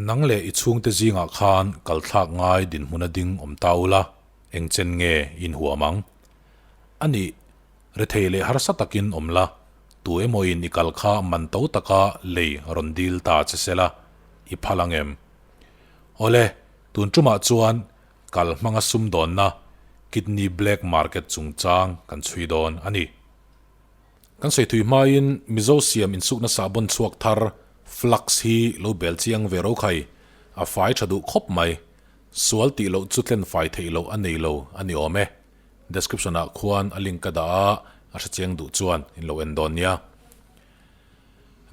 Nang leh i chhungte zingah khan kal thlak ngai dinhmun a ding awm ta ula, eng chen nge i inhuam ang? A nih, rethei leh harsa takin awm la, tu emawin i kal kha man to taka lei rawn dil ta che sela, i phal ang em? Awle, tun tumah chuan kal hmanga sumdawnna kidney black market chungchang kan chhui dawn a ni. Kan sawi thui hmain Mizo siam insukna sahbawn chhuak thar Flux hi lo bel chiang ve ro khai, a fai tha duh khawp mai. Sual tih loh chu tlen fai theih loh a nei lo a ni awm e. Description ah khuan a link ka dah a, a hre chiang duh chuan in lo en dawn nia.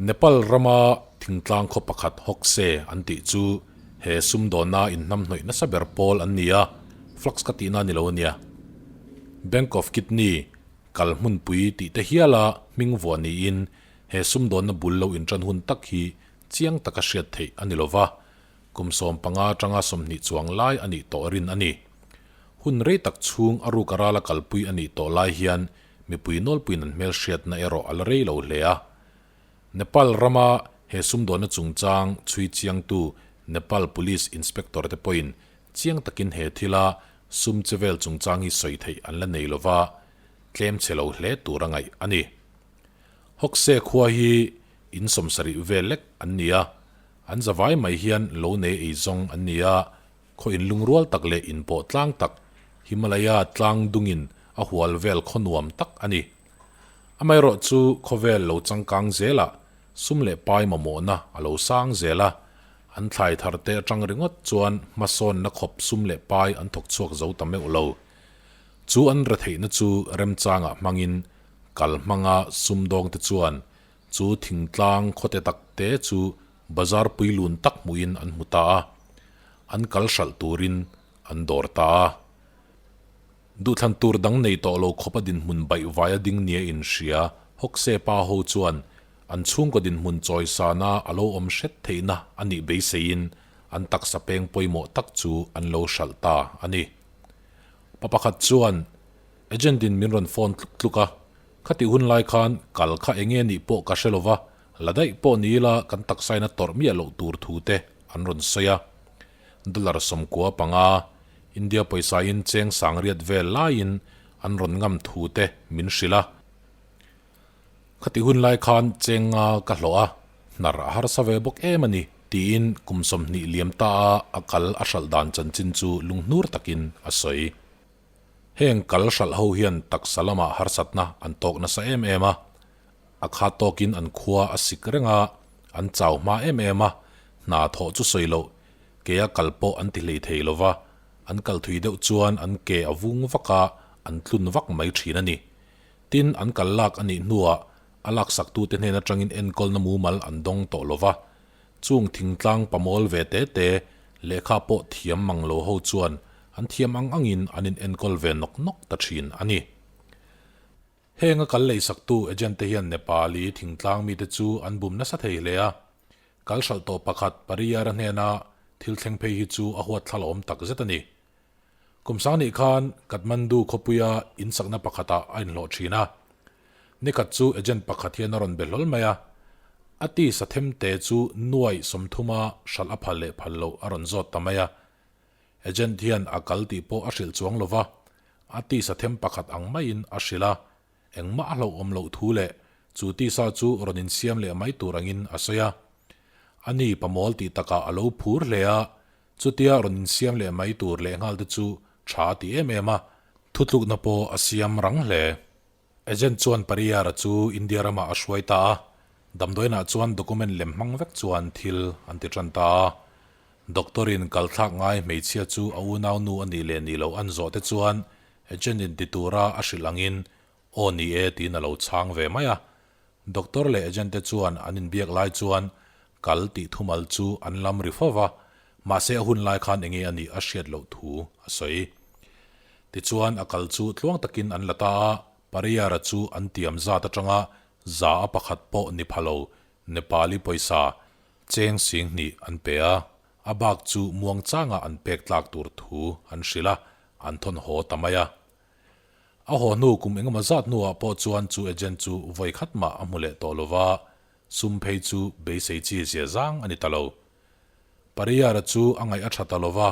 Nepal rama thingtlang khaw pakhat Hokse an tih chu he sumdawnna inhnamhnawih nasa ber pawl an ni a, Flux ka tihna a ni lo a nia. Bank of Kidney Kal hmunpui tih te hiala hming vuah niin he sumdawnna bul lo intan hun tak hi chiang taka hriat theih a ni lova, kum 15 atanga 20 chuang lai a nih tawh rin a ni. Hun rei tak chhung a ruk a rala kalpui a nih tawh lai hian mipui nawlpuiin an hmelhriatna erawh a la rei lo hle a. Nepal rama he sumdawnna chungchang chhui chiangtu Nepal Police Inspector te pawhin Chiang takin he thila sum che vel chungchang hi sawi theih an la nei lova, tlem chhe lo hle tur a ngaih a ni. Hawkse khua hi in 70 vel lek an ni a, an zavai mai hian lo nei ei zawng an ni a, khaw inlungrual tak leh inpawh tlang tak Himalaya tlang dungin a hual vel khaw nuam tak a ni. Amaherawhchu khawvel lo changkang zelah sum leh pai mamawhna a lo sang zel a, An thlai thar te atang ringawt chuan hmasawnna khawp sum leh pai an thawk chhuak zo ta meuh lo. Chu an retheihna chu remchangah hmangin kal hmanga sumdawng te chuan chu thingtlang khawte tak te chu bazar puilun tak hmuhin an hmu ta a, an kal hralh turin an dawr ta a. Duhthlan tur dang nei tawh lo khawpa dinhmun baihvai a ding nia inhria Hawkse pa ho chuan an chhungkaw dinhmun chawisana a lo awm hret theihna a nih beiseiin an taksa peng pawimawh tak chu an lo hralh ta a ni. Pa pakhat chuan agent in min rawn phone tluk tluk a, khatih hun lai khan kal kha enge nih pawh ka hre lova, la daih pawh ni ila kan taksain a tawrh miah loh tur thu te an rawn sawi a. Dollar 95, India pawisa in cheng 8000 vel laiin an rawn ngam thu te min hrilh a. Khati hun lai khan cheng nga ka hlawh a, hnar a harsa ve bawk em a ni, tiin kum 20 liam ta a a kal a hralh dan chanchin chu lunghnur takin a sawi. Heng kal hralh ho hian taksa lamah harsatna an tawk nasa em em a, a kha tawkin an khua a sik reng a, an chau hma em em a, hna thawh chu sawi loh, kea kal pawh an ti hlei thei lova, an kal thui deuh chuan an ke a vung vak a, an tlun vak mai thin a ni. Tin, an kal lak a nih hnuah a laksaktute hnen atangin enkawlna mumal an dawng tawh lova, chung thingtlang pamawl ve te te, lehkha pawh thiam mang lo ho chuan an thiam ang angin an in enkawl ve nawk nawk ta thin a ni. Heng a kal leisaktu agent te hian Nepali thingtlang mite chu an bum nasa thei hle a, kal hralh tawh pakhat Pariyara hnena thil thleng phei hi chu a huatthlal awm tak zet a ni. Kum sang nih khan Kathmandu khawpuia insakna pakhatah a inhlawh thin a. Nikhat chu agent pakhat hian a rawn be hlawl mai a, a tisa themte chu nuai 30 a hralh a phal leh phal loh a rawn zawt ta mai a. Agent hian a kal tih pawh a hrilh chuang lova, a tisa them pakhat ang maiin a hrilh a, engmah a hlauhawm loh thu leh chu tisa chu rawn insiam leh mai tur angin a sawi a. Ani pamawl tih takah a lo phur hle a, Chutia rawn insiam leh mai tur leh nghal te chu tha a ti em em a, thutlukna pawh a siam rang hle. Agent chuan Pariyara chu India ramah a hruai ta a, damdawiinah chuan document lem hmang vek chuan thil an ti tan ta a. Doctor-in kalthlak ngai hmeichhia chu a unau nu a nih leh nih loh an zawh te chuan agent-in ti tura a hrilh angin aw ni e tiin a lo chhang ve mai a. Doctor leh agent te chuan an inbiak lai chuan kal tih thumal chu an lam ri fo va, mahse a hun lai khan enge a nih a hriat loh thu a sawi. Tichuan a kal chu tluang takin an la ta a, Pariyara chu an tiam zat atanga za a pakhat pawh ni pha lo Nepali pawisa cheng 2000 an pe a, a bak chu muangchanga an pek tlak tur thu an hrilh a, an thawn haw ta mai a. A haw hnu kum engemaw zat hnuah pawh chuan chu agent chu vawi khat mah a hmu leh tawh lo va, sum phei chu beisei chi zia zang a ni ta lo. Pariyara chu a ngaih a tha ta lo va,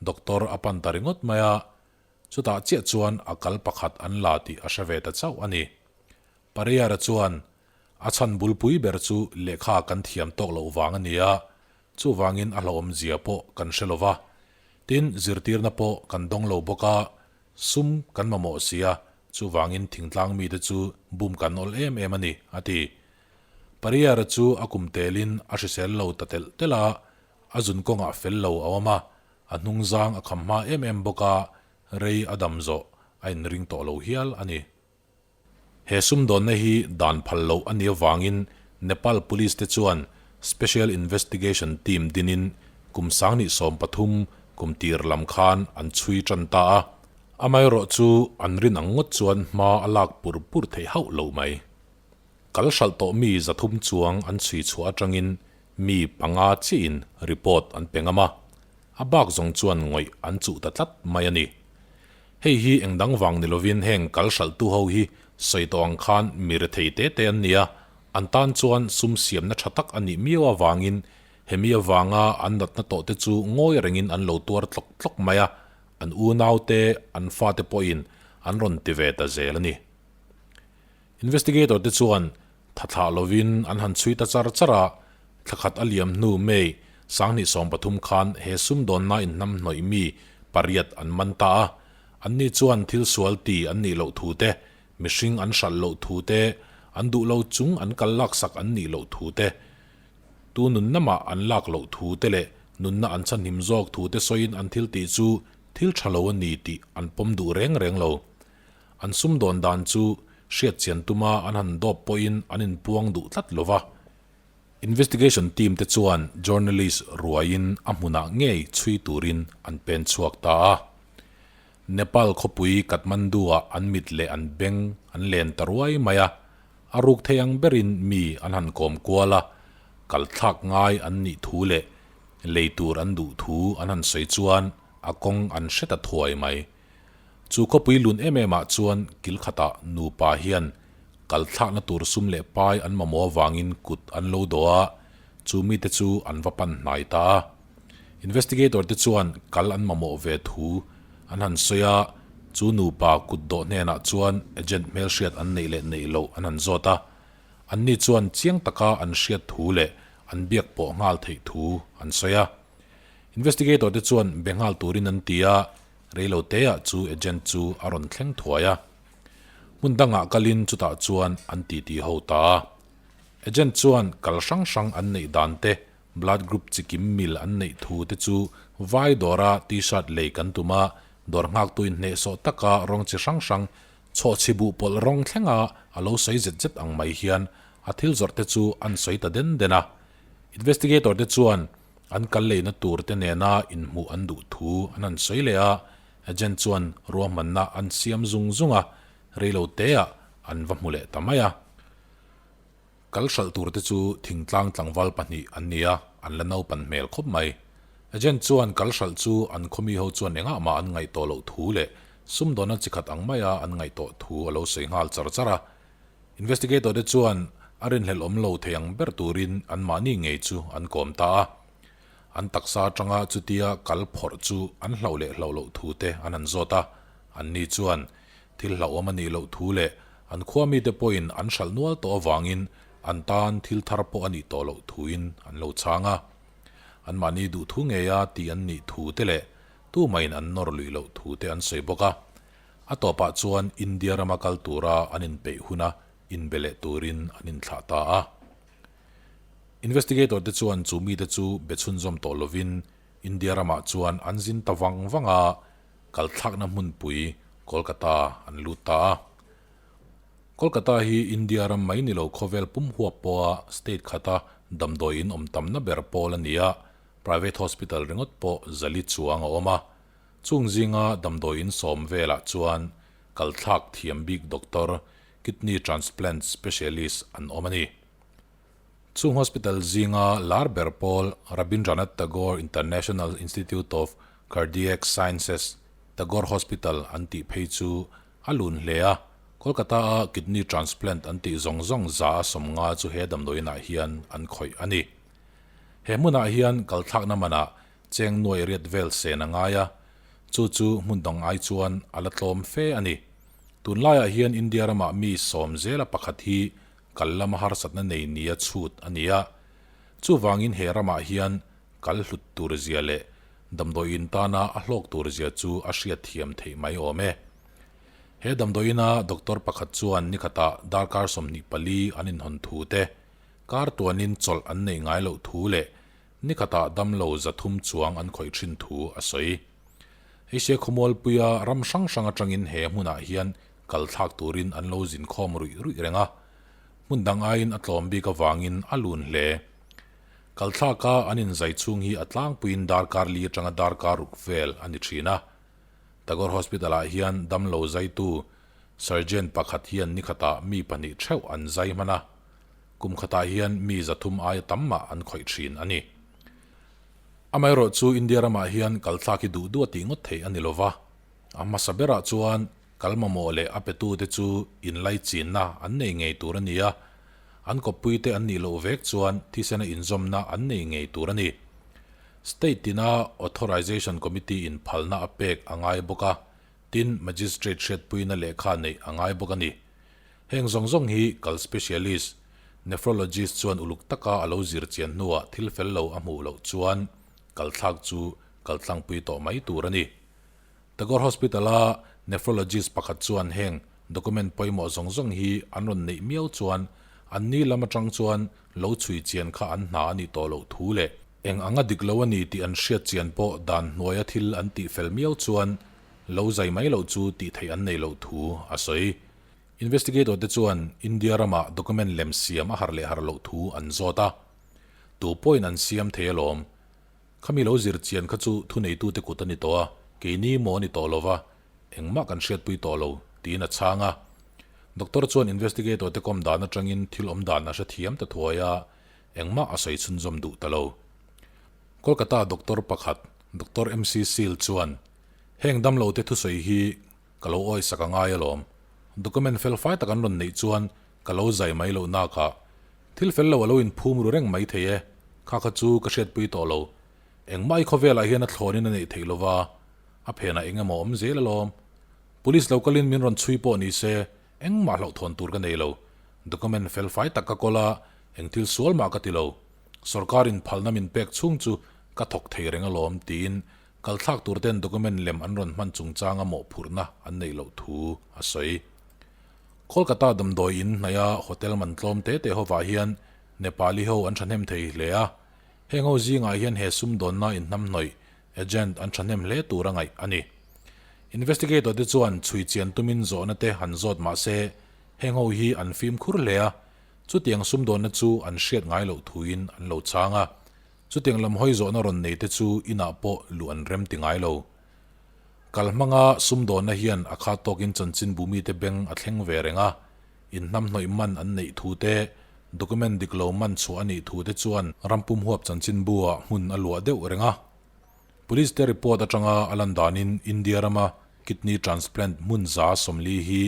doctor a pan ta ringawt mai a, chutah chiah chuan a kal pakhat an la tih a hre ve ta chauh a ni. Pariyara chuan, A chhan bulpui ber chu lehkha kan thiam tawk loh vang a ni a, chuvangin a hlauhawmzia pawh kan hre lo va. Tin, zirtirna pawh kan dawng lo bawk a, sum kan mamawh si a, chuvangin thingtlang mite chu bum kan awl em em a ni, a ti. Pariyara chu a kum telin a hrisel lo ta telh telh a, a zun kawngah fel lo a awm a, a hnungzang a kham hma em em bawk a, rei a dam zawh a inring tawh lo hial a ni. He sumdawnna hi dan phal loh a nih avangin Nepal Police te chuan Special Investigation Team dinin kum 2013 kum tir lam khan an chhui tan ta a. Amaherawh chu an rin ang ngawt chuan hma a lak pur pur theih hauh lo mai. Kal hralh tawh mi 300 chuang an chhui chhuah atangin mi panga chiahin report an pe ngam a, a bak zawng chuan ngawih an chuh ta tlat mai a ni. Hei hi eng dang vang ni lovin heng kal hralhtu ho hi sawi tawh ang khan mi rethei te te an ni a, an tan chuan sum siamna tha tak a nih miau avangin hemi avanga an natna tawh te chu ngawi rengin an lo tuar tlawk tlawk mai a, an unau te, an fate pawhin an rawn ti ve ta zel a ni. Investigator te chuan tha thlah lovin an han chhui ta char char a, thla khat a liam hnu May 2013 khan he sumdawnna inhnamhnawih mi pariat an man ta a, anni chuan thil sual ti an nih loh thu te, mihring an hralh loh thu te, an duh lo chung an kal laksak an nih loh thu te, tu nunna mah an lak loh thu te leh nunna an chhanhim zawk thu te sawiin an thil tih chu thil tha lo a ni tih an pawm duh reng reng lo. An sumdawn dan chu hriat chian tuma an han dawp pawhin an inpuang duh tlat lo va. Investigation team te chuan journalist ruaiin a hmunah ngei chhui turin an pen chhuak ta a. Nepal khawpui Kathmandu-ah an mit leh an beng an len ta ruai mai a, a ruk thei ang berin mi an han kawm kual a, kal thlak ngai an nih thu leh lei tur an duh thu an han sawi chuan a kawng an hre ta thuai mai. Chu khawpui lun em em ah chuan kil khatah nupa hian kal thlakna tur sum leh pai an mamawh avangin kut an lo dawh a, chu mite chu an va pan hnai ta a. Investigator te chuan kal an mamawh ve thu an han sawi a, chu nupa kut dawh hnenah chuan agent hmelhriat an neih leh neih loh an han zawt a. Anni chuan chiang taka an hriat thu leh an biak pawh nghal theih thu an sawi a. Investigator te chuan be nghal turin an ti a, Reiloteah chu agent chu a rawn thleng thuai a. Hmun dangah kalin chutah chuan an titi ho ta a. Agent chuan kal hrang hrang an neih dan te, blood group chikim mil an neih thu te chu vai dawra t-shirt lei kan tum a, dawr nghaktuin hnehsawh taka rawng chi hrang hrang chhawhchhi buh pawlh rawng thlenga a lo sawi zet zet ang mai hian a thil zawrh te chu an sawi ta den den a. Investigator te chuan An kal leina tur te nena inhmuh an duh thu an han sawi leh a, agent chuan ruahmanna an siam zung zung a, reilo teah an va hmu leh ta mai a. Kal hralh tur te chu thingtlang tlangval pahnih an ni a, an la naupan hmel khawp mai. Agent chuan kal hralh chu an khawmi ho chuan engah mah an ngaih tawh loh thu leh sumdawnna chi khat ang maia an ngaih tawh thu a lo sawi nghal char char a. Investigator te chuan a rinhlelh awm lo thei ang ber turin anmahni ngei chu an kawm ta a. An taksa atanga chutia kal phawrh chu an hlauh leh hlauh loh thu te an han zawt a. Anni chuan thil hlauhawm a nih loh thu leh an khua mite pawhin an hralh nual tawh avangin an tan thil thar pawh a nih tawh loh thuin an lo chhang a. Anmahni duh thu ngeia tih an nih thu te leh tumahin an nawr luih loh thu te an sawi bawk a. A tawpah chuan India rama kal tura an inpeih huna inbe leh turin an inthlah ta a. Investigator te chuan chu mite chu be chhunzawm tawh lovin India ramah chuan an zin ta vang vang a, kal thlakna hmunpui Kolkata an lut ta a. Kolkata hi India ram mai ni lo khawvel pum huap pawha state khata damdawi in awm tamna ber pawl a ni a, private hospital ringawt pawh zali chuang a awm a. Chung zinga damdawi insawm velah chuan kalthlak thiam bik doctor, kidney transplant specialist an awm a ni. Chung hospital zinga lar ber pawl Rabindranath Tagore International Institute of Cardiac Sciences, Tagore Hospital an tih phei chu a lun hle a, Kolkata-a kidney transplant an tih zawng zawng 150 chu he damdawiinah hian an khawih a ni. He hmunah hian kal thlakna manah cheng nuai riat vel sen a ngai a, chu chu hmun dang ai chuan a la tlawm fe a ni. Tunlaiah hian India ramah mi sawm zela pakhat hi kal lama harsatna nei nia chhut a ni a. Chuvangin he ramah hian kal hlut tur zia leh damdawiin tana a hlawk tur zia chu a hriat thiam theih mai awm e. He damdawiina doctor pakhat chuan nikhatah darkar 24 an inhawn thu te, kar tuanin chawlh an neih ngai loh thu leh nikhatah damlo 300 chuang an khawih thin thu a sawi. Asia khawmualpuia ram hrang hrang atangin he hmunah hian kal thlak turin an lo zin khawm ruih ruih reng a, hmun dang aiin a tlawm bik avangin a lun hle. Kal thlaka an inzai chhung hi a tlangpuiin darkar li atanga darkar ruk vel a ni thin a. Tagore Hospital-ah hian damlo zaitu Surgeon pakhat hian nikhatah mi pahnih theuh an zai hman a, kum khatah hian mi 300 aia tam mah an khawih thin a ni. Amaherawhchu India ramah hian kal thlak hi duh duh a tih ngawt theih a ni lova, a hmasa berah chuan kal mamawh leh a petute chu inlaichinna an nei ngei tur a ni a, an kawppuite an nih loh vek chuan thisena inzawmna an nei ngei tur a ni. State tina Authorization Committee in phalna a pek a ngai bawk a, tin Magistrate hriatpuina lehkha neih a ngai bawk a ni. Heng zawng zawng hi kal specialist, nephrologist chuan uluk taka a lo zir chian hnuah thil fel lo a hmuh loh chuan kal thlak chu kal tlangpui tawh mai tur a ni. Tagore Hospital-a nephrologist pakhat chuan heng document pawimawh zawng zawng hi an rawn neih miau chuan an ni lam atang chuan lo chhui chian kha an hna a nih tawh loh thu leh eng anga dik lo a ni tih an hriat chian pawh dan hnuaia thil an tih fel miau chuan lo zai mai loh chu tih theih an nei loh thu a sawi. Investigator te chuan India ramah document lem siam a har leh har loh thu an zawt a, tu pawhin an siam thei alawm. Khami lo zir chian kha chu thuneitute kut a ni tawh a, keini maw a ni tawh lova, engmah kan hriatpui tawh lo, tiin a chhang a. Doctor chuan investigator te kawm dan atangin thil awm dan a hrethiam ta thuai a, engmah a sawi chhunzawm duh ta lo. Kolkata doctor pakhat, Doctor MC Seal chuan, Heng damlote thusawi hi ka lo awisak a ngai alawm. Document fel fai tak an rawn neih chuan ka lo zai mai loh nakah thil fel lo a lo inphum ru reng mai thei e, kha kha chu ka hriatpui tawh lo. Engmah i khawvelah hian a thlawnin a neih theih lova, a phenah eng emaw awm zel alawm. Police lo kalin min rawn chhui pawh ni se, engmah hlauhthawn tur ka nei lo. Document fel fai tak ka kawl a, eng thil sual mah ka ti lo. Sorkarin phalna min pek chhung chu ka thawk thei reng alawm, tiin Kal thlak tur ten document lem an rawn hman chungchanga mawhphurhna an neih loh thu a sawi. Kolkata damdawi in hnaia hotel man tlawm te te hovah hian Nepali ho an thahnem thei hle a, heng ho zingah hian he sumdawnna inhnamhnawih, agent, an thahnem hle tur a ngaih a ni. Investigator te chuan chhui chian tumin zawhna te han zawt mah se heng ho hi an fimkhur hle a, chutiang sumdawnna chu an hriat ngai loh thuin an lo chhang a. Chutiang lam hawi zawhna rawn nei te chu inah pawh luh an rem ti ngai lo. Kal hmanga sumdawnna hian a kha tawkin chanchinbu mite beng a thleng ve reng a, inhnamhnawih man an neih thu te, document dik lo man chhuah a nih thu te chuan rampum huap chanchinbu ah hmun a luah deuh reng a. Police te report atanga a lan danin India rama kidney transplant hmun 40 hi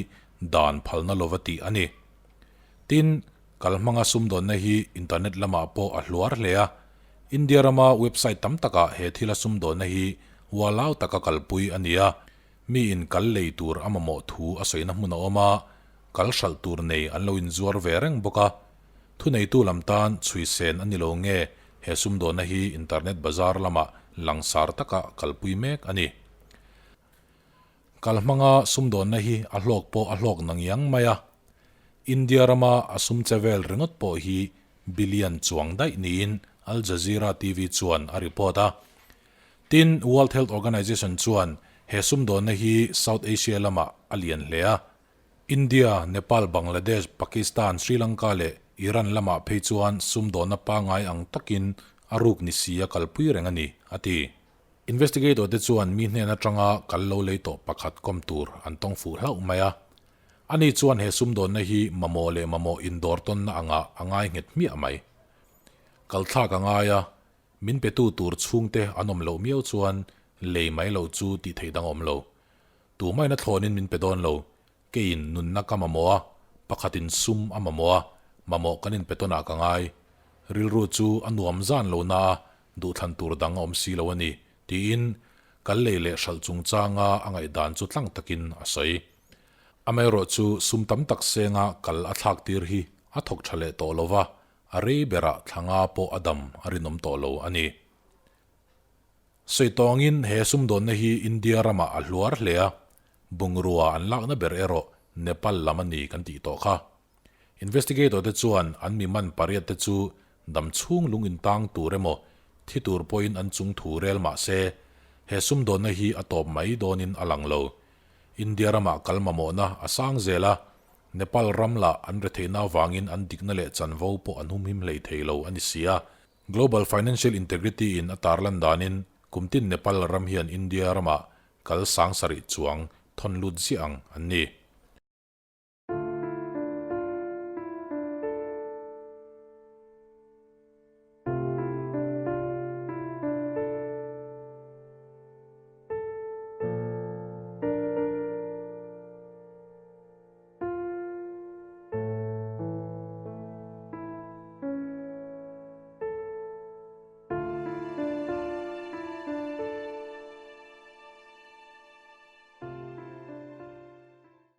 dan phalna lova tih a ni. Tin, Kal hmanga sumdawnna hi internet lamah pawh a hluar hle a, India rama website tam takah he thila sumdawnna hi ualau taka kalpui a ni a, miin kal lei tur a mamawh thu a sawina hmun a awm a, kal hralh tur nei an lo inzuar ve reng bawk a. Thuneitu lam tan chhuisen a ni lo nge he sumdawnna hi internet bazar lamah langsar taka kalpui mek a ni. Kal hmanga sumdawnna hi a hlawk pawh a hlawk nang iang mai a, India rama a sum che vel ringawt pawh hi billion chuang daih niin Al Jazeera TV chuan a report a. Tin, World Health Organization chuan he sumdawnna hi South Asia lamah a lian hle a. India, Nepal, Bangladesh, Pakistan, Sri Lanka leh Iran lamah phei chuan sumdawnna pangngai ang takin a ruk ni si a kalpui reng a ni, a ti. Investigator te chuan mi hnen atanga kal lo lei tawh pakhat kawm tur an tawng fuh hlauh mai a. Ani chuan he sumdawnna hi mamawh leh mamawh indawr tawnna angah a ngai nghet hmiah mai. Kal thlak a ngai a, min petu tur chhungte an awm loh miau chuan lei mai loh chu tih theih dang a awm lo. Tumain a thlawnin min pe dawn lo, keiin nunna ka mamawh a, pakhatin sum a mamawh a, mamawh kan inpe tawnah ka ngai. Rilru chu a nuam zan lo na a, duhthlan tur dang a awm si lo a ni, tiin kal lei leh hralh chungchanga a ngaihdan chu tlang takin a sawi. Amaherawh chu sum tam tak senga kal a thlak tir hi a thawk tha leh tawh lo va, a rei berah thla nga pawh a dam a rinawm tawh lo a ni. Sawi tawngin he sumdawnna hi India ramah a hluar hle a, bungrua an lakna ber erawh Nepal lam a ni kan tih tawh kha. Investigator te chuan an mi man pariat te chu dam chhung lung intang tur emaw thi tur pawhin an chung thu rel mah se, he sumdawnna hi a tawp mai dawnin a lang lo. India ramah kal mamawhna a sang zel a, Nepal ram lah an retheihna avangin an dikna leh chanvo pawh an humhim hlei thei lo a ni si a. Global Financial Integrity in a tarlan danin kumtin Nepal ram hian India ramah kal 7000 chuang thawn lut ziah ang an ni.